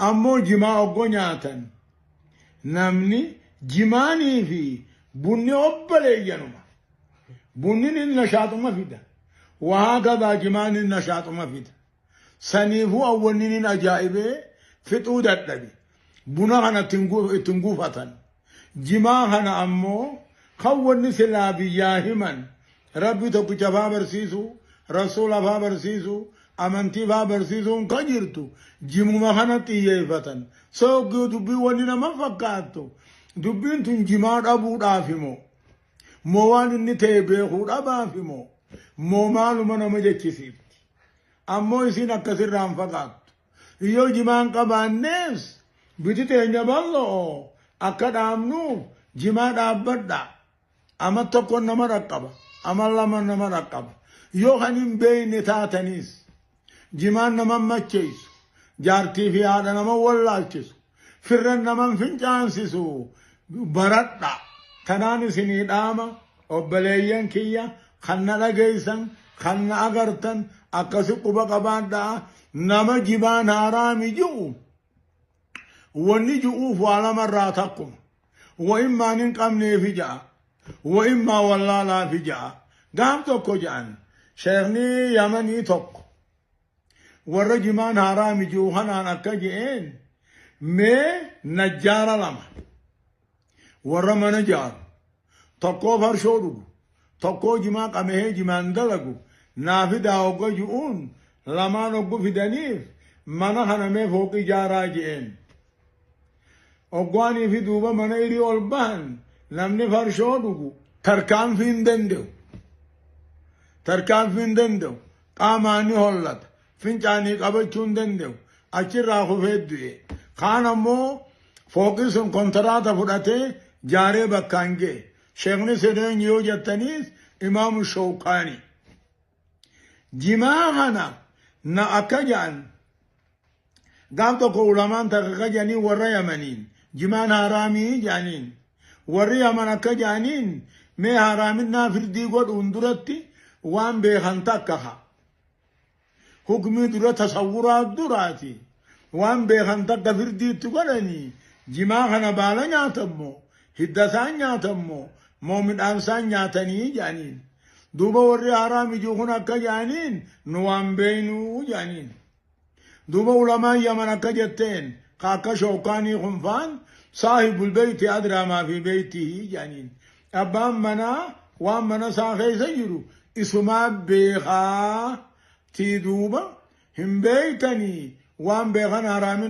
Ammoo jimaa oggoo nyaatan namni jimaanii fi bunni obboleeyyanuma. Bunni ni nashaaxuma fida. Wahaa gabaa jimaan ni nashaaxuma fida. Saniifuu awwanni ni ajaa'ibee fixuu dadhabe. Buna kana ittiin guufatan. Jimaa kana ammoo kan wanni silaa biyyaa himan Rabbi tokkicha faa barsiisu, rasuula faa barsiisu, amantii faa barsiisuun kan jirtu jimuma kana xiyyeeffatan. Sooggii dubbii wanni nama fakkaattu dubbiin tun jimaa dhabuudhaaf moo moo waan inni ta'e beekuu dhabaaf moo moo maaluma nama jechisiifti. Ammoo isiin akkasirraa hin fagaattu. Yoo jimaan qabaannees biti teenya bal'oo akka dhaabnuuf jimaa dhaabbadha. Ama tokko nama dhaqqaba. Ama lama nama dhaqqaba. Yoo kan hin beekne taataniis jimaan nama macheessu. Jaartii fi haadha nama wallaalchisu. Firran nama fincaansisu. Baradha. Tanaan isinii dhaama obboleeyyan kiyya kan na dhageessan kan na agartan akkasi quba qabaadhaa nama jimaan haraami ji'u wanni ji'uuf waa lamarraa takkuma. Wa immaan hin qabneefi ja'a. Wa immaa wallaalaafi ja'a. Gaaf tokko ja'an sheekni Yamanii tokko warra jimaan haraami ji'u kanaan akka je'een mee najjaara lama warra mana jaaru tokkoo farshoo dhugu tokkoo jimaa qamahee jimaan dalagu naa fidaa hogga ji'uun lamaan hoggu fidaniif mana kana mee fooqii ijaaraa je'een. Hoggaanii fi duuba mana irii ol bahan namni farshoo dhugu tarkaanfii hin danda'u. Tarkaanfii hin danda'u. Qaamaan ni hollata. Fincaanii qabachuu hin danda'u. Achirraa kufee du'e. Kaan ammoo fooqii sun kontiraata fudhatee jaaree bakkaan ga'e. Sheekni sun yoo jettaniis Imaamu Shawkaanii. Jimaa kana na akka ja'an gaaf tokko ulamaan takka akka jedhanii warra Yamaniin jimaan haraamii jedhaniin warri Yaman akka jedhaniin mee haraaminnaa firdii godhuun duratti waan beekan takka ha hukmii dura tasawuraa duraati waan beekan takka firdii itti godhanii jimaa kana baala nyaatammoo hidda isaan nyaatammoo moo midhaan isaan nyaatanii jedhaniin duuba warri haraami jiru kun akka jedhaniin nu waan beeynuu jedhaniin. Duuba ulamaan Yaman akka jetteen ka akka shookaanii kun faan saahibul beeyti adraa maa fi beeytihi jedhaniin. Abbaan manaa waan mana isaa keessa jiru isumaa beekaa tii duuba hin beeytanii waan beekan haraamin.